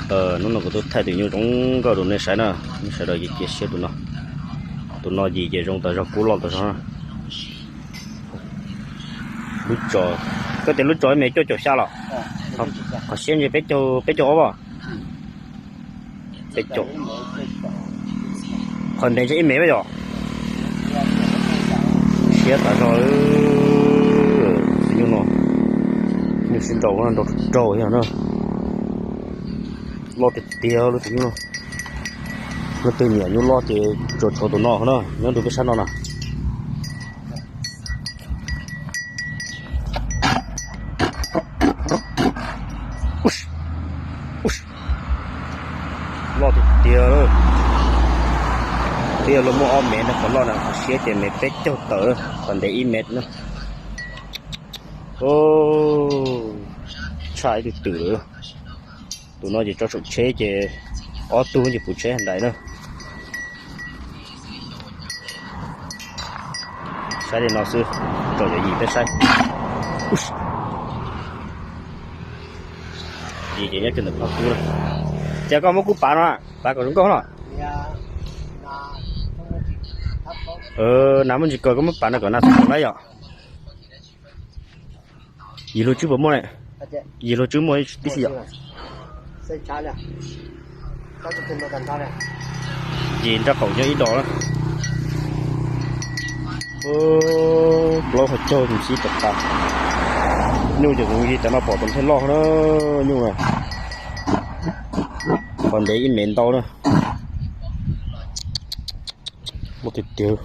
Hnub no kuv tuaj thaij tus nyuj zoo nkauj rau nej saib na, nej sawv daws cia siab tus no. Tus no yim ces zoo tas zog kub loj tas zog. Lub tsov, koj tias lub tsov ib mev cuaj caum xya los? Qhov siab ntshe peb caug, peb caug ob as. Peb caug. Qhov ntev ntshe ib mev yom. Siab tas zog. Tus nyuj no, nyuj sib nraus, nraus raug yog na. Loj tiag tiag lub tus nyuj no. Leej twg nyiam nyuj loj ces tsuas tshuav tus no na, nyob rau peb sab no na. Loj tiag tiag. Twb yog luag muaj ob mev no, qhov loj na, qhov siab ces mev peb caug tawm, qhov ntev ib mev na. Tshaj ib tug twm lawm. Tus no ces tso saum tsheb ces ob tug ces puv tsheb nraim na. Saib li no xwb, tsom yov yim peb saib. Yim ces nyob kiag ntawm phaj kub na. Ces koj muab kub pav no, pav kom zoo nkauj no. Nas muaj ntsis kaus, koj muab pav no kom nas txhob kaum lawm yom. Yim hluas tswb puas muaj ne? Yim hluas tswb muaj tib si yom. Yim nraj qaum nyob ib dos na. Plaub hau caug mus sib tom tas. Nyuj ces kuv yig tas no pom tus thiaj loj na, nyuj na. Qhov ntev ib mev ntau na. Loj tiag tiag.